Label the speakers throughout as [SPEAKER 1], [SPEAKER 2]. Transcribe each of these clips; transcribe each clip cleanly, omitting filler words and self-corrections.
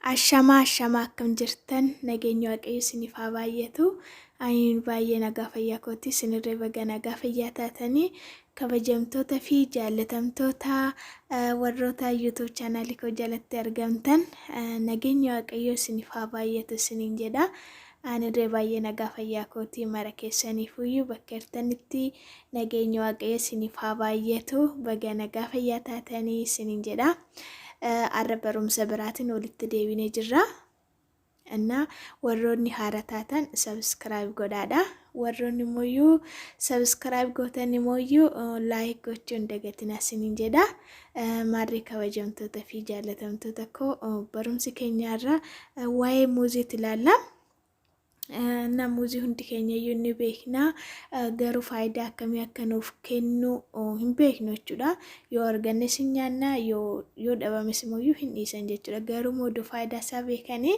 [SPEAKER 1] Ashamaa ashamaa, akkam jirtan? Nageenyi Waaqayyo isiniif haa baay'atu. Ani baay'ee nagaa fayyaa kooti, isinirree baga nagaa fayyaa taatanii. Kabajamtoota fi jaallatamtoota warroota YouTube chaanaalii koo jalatti argamtan, nageenyi Waaqayyo isiniif haa baay'atu isiniin jedha. Anirree baay'ee nagaa fayyaa kooti. Mara keessaniifuyyuu bakka jirtanitti nageenyi Waaqayyo isiniif haa baay'atu, baga nagaa fayyaa taatanii isiniin jedha. Har'a barumsa biraatiin walitti deebinee jirra. Innaa warroonni haara taatan subscribe godhaadha. Warroonni immoo subscribe gootan immoo like gochuu hin dagatinaa isiniin jedha. Maarree kabajamtoota fi jaallatamtoota koo, barumsi keenyaarra waa'ee muuziitti ilaalla. Na muuzii hundi keenya iyyuu ni beekna, garuu faayidaa akkamii akka nuuf kennu hin beeknu jechuudha. Yoo argannes hin nyaanna, yoo dhabames immoo hin dhiisan jechuudha. Garuu immoo faayidaa isaa beekanii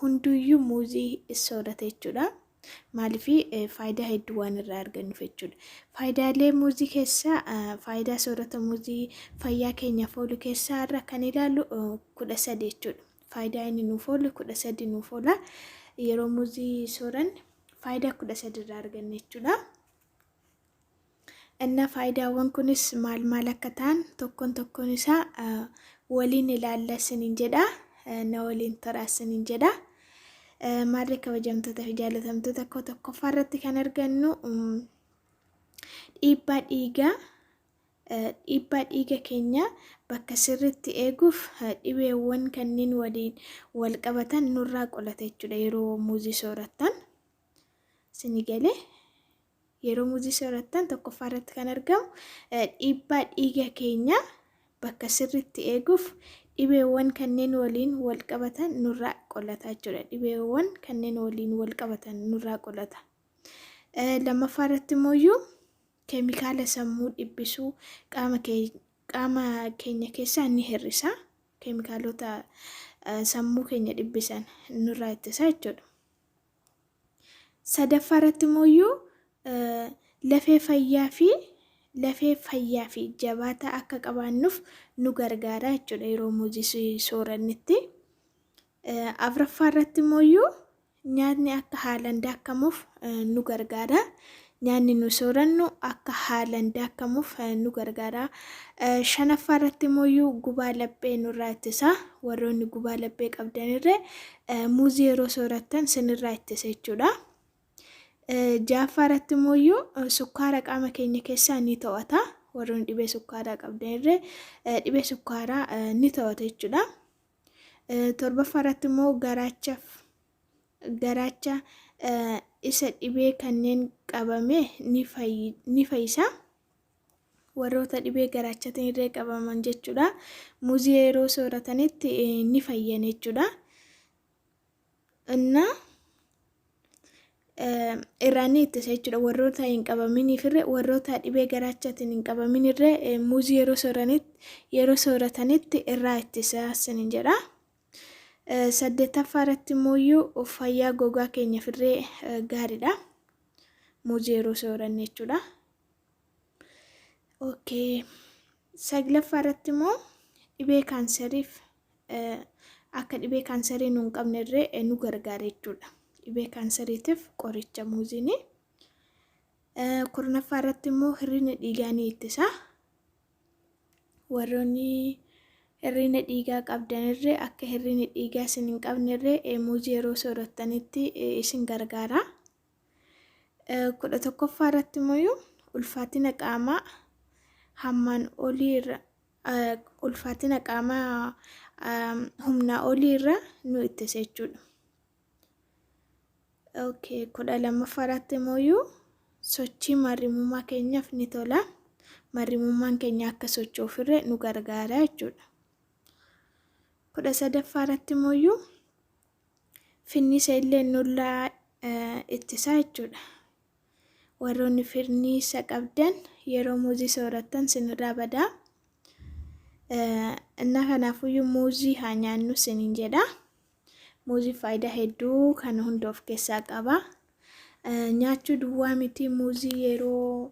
[SPEAKER 1] hunduyyuu muuzii soorata jechuudha. Maaliif? Faayidaa hedduu waan irraa argannuuf jechuudha. Faayidaalee muuzii keessaa, faayidaa soorata muuzii fayyaa keenyaaf oolu keessaa irra kan ilaallu 13 jechuudha. Faayidaa inni nuuf oolu 13 nuuf oola. Yeroo muuzii sooranne faayidaa 13 irraa arganna jechuudha. Innaa faayidaawwan kunis maal maal akka ta'an tokkoon tokkoon isaa waliin ilaalla isiniin jedha. Na waliin turaa isiniin jedha. Maarree kabajamtoota fi jaallatamtoota koo, tokkoffaa irratti kan argannu dhiibbaa dhiigaa, dhiibbaa dhiiga keenya bakka sirriitti eeguuf dhibeewwan kanneen waliin wal qabatan nurraa qolata jechuudha yeroo muuzii soorattan. Isinii galee? Yeroo muuzii soorattan tokkoffaa irratti kan argamu dhiibbaa dhiiga keenya bakka sirriitti eeguuf dhibeewwan kanneen waliin wal qabatan nurraa qolata jechuudha. Dhibeewwan kanneen waliin wal qabatan nurraa qolata. Lammaffaa irratti immoo keemikaala sammuu dhiphisuu qaama keenya keessaa ni hir'isa. Keemikaalota sammuu keenya dhiphisan nurraa ittisa jechuudha. Sadaffaa irratti immoo lafee fayyaa fi jabaataa akka qabaannuuf nu gargaara jechuudha yeroo muuzii soorannitti. Afuraffaa irratti immoo nyaatni akka haalaan daakamuuf nu gargaara. Nyaanni nu soorannu akka haalaan daakamuuf nu gargaara. Shanaffaa irratti immoo gubaa laphee nurraa ittisa. Warroonni gubaa laphee qabdanirree muuzii yeroo soorattan sinirraa ittisa jechuudha. Ja'affaa irratti immoo sukkaara qaama keenya keessaa ni to'ata. Warroonni dhibee sukkaaraa qabdanirree dhibee sukkaaraa ni to'ata jechuudha. Torbaffaa irratti immoo garaacha isa dhibee kanneen qabame ni fayyisa. Warroota dhibee garaachatiin illee qabaman jechuudha. Muuzii yeroo sooratanitti ni fayyan jechuudha. Innaa irraa ni ittisa jechuudha. Warroota hin qabaminiifirree, warroota dhibee garaachaatiin hin qabaminirree muuzii yeroo sooratanitti irraa ittisa isiniin jedha. Saddeettaffaa irratti immoo fayyaa gogaa keenyaafillee gaariidha. Muuzii yeroo sooranne jechuudha. Okay. Saglaffaa irratti immoo dhibee kaanseriif, akka dhibee kaanserii nu hin qabne illee nu gargaara jechuudha. Dhibee kaanseriitiif qoricha muuziin. 10ffaa irratti immoo hir'ina dhiigaa ni ittisa. Warroonni hir'ina dhiigaa qabdanirree akka hir'inni dhiigaa isin hin qabnerree muuzii yeroo soorattanitti isin gargaara. 11ffaa irratti immoo ulfaatina qaamaa hammaan olii irra, ulfaatina qaamaa humnaa olii irra nu ittisa jechuudha. Okay, 12ffaa irratti immoo sochii marrimummaa keenyaaf ni tola. Marrimummaan keenya akka socho'uufillee nu gargaara jechuudha. 13ffaa irratti immoo finnisa illee nurraa ittisa jechuudha. Warroonni finniisa qabdan yeroo muuzii soorattan sinirraa badaa. Innaa kanaafuyyuu muuzii haa nyaannu isiniin jedha. Muuzii faayidaa hedduu kan hunda of keessaa qaba. Nyaachuu duwwaa miti, muuzii yeroo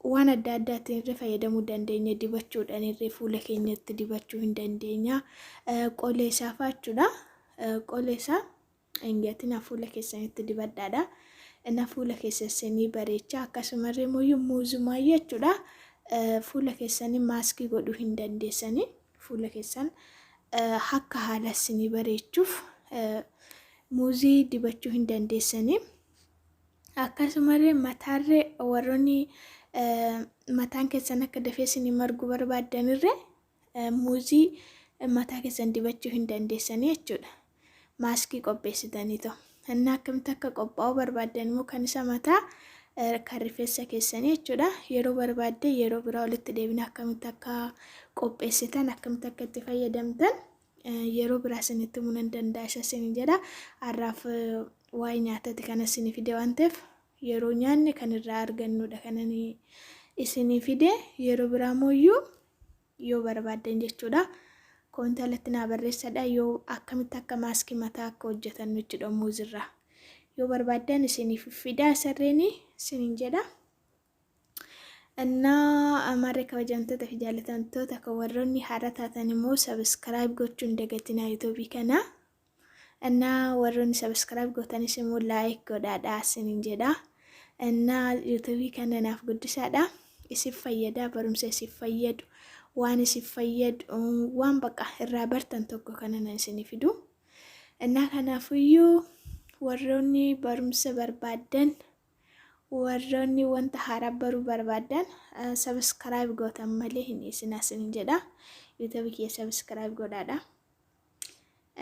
[SPEAKER 1] Waan adda addaatiin irra fayyadamuu dandeenya. Dibachuudhaan irree fuula keenyatti dibachuu hin dandeenya. Qolee isaa fa'aa jechuudha. Qolee isaa hin gatina, fuula keessanitti dibadhaadha. Inna fuula keessanii bareecha. Akkasumallee immoo muuzumaa jechuudha. Fuula keessanii maaskii godhuu hin dandeessanii. Fuula keessan akka haala isinii bareechuuf muuzii dibachuu hin dandeessanii. Akkasumallee mataarree warroonni mataan keessan akka dafee isinii margu barbaaddanirree muuzii mataa keessan dibachuu hin dandeessanii jechuudha. Maaskii qopheessitanii ta'u. Inni akkamitti akka qophaa'u barbaaddan immoo kan isa mataa, kan rifeensa keessanii jechuudha. Yeroo barbaadde yeroo biraa walitti deebina, akkamitti akka qopheessitan, akkamitti akka itti fayyadamtan yeroo biraa isinitti himuu nan danda'a isa isin jedha. Har'aaf waa'ee nyaatati kana isinii fide waan ta'eef, yeroo nyaanne kan irraa argannudha kanan isinii fide. Yeroo biraa mooyyuu yoo barbaaddan jechuudha. Comment alatti naa barreessadha, yoo akkamitti akka maaskii mataa akka hojjetan jechuudha muuzirraa. Yoo barbaaddan isiniif fidaa sarreeni isiniin jedha. Innaa amarree, kabajamtoota fi jaallatamtoota, kan warroonni haara taatan immoo subscribe gochuun dagatinaa YouTubeii kana. Innaa warroonni subscribe gootanis immoo like godhaadha isiniin jedha. Innaa YouTubeii kana naaf guddisaadha. Isif fayyada, barumsa isif fayyadu, waan isif fayyadu, waan baqa irraa bartan tokko kana nan isinii fidu. Innaa kanaafuyyuu warroonni barumsa barbaaddan, warroonni wanta haaraa baruu barbaaddan, subscribe gootan malee hin dhiisinaa isiniin jedha. YouTubeii kiyya subscribe godhaadha.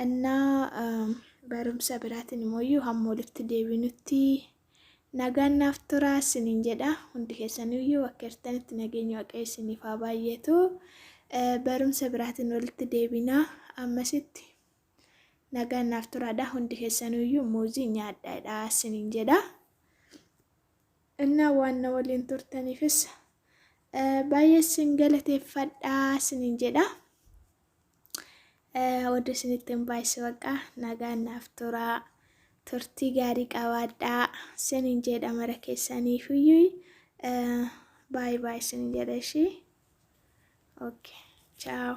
[SPEAKER 1] Innaa barumsa biraatiin immoo hamma walitti deebinutti nagaan naaf turaa isiniin jedha. Hundi keessaniyyuu bakka jirtanitti nageenya Waaqayyo isiniif haa baay'atu. Barumsa biraatiin walitti deebinaa, ammasitti nagaan naaf turaadha. Hundi keessaniyyuu muuzii nyaadhaadha isiniin jedha. Innaa waan na waliin turtaniifis baay'ee isin galateeffadhaa isiniin jedha. Oduu isinitti hin baay'isu, baqa nagaan naaf turaa. Turtii gaarii qabaadhaa isiniin jedha mara keessaniifiyyuu. Baay'ee baay'ee isiniin jedha ishii. Okay, ciao.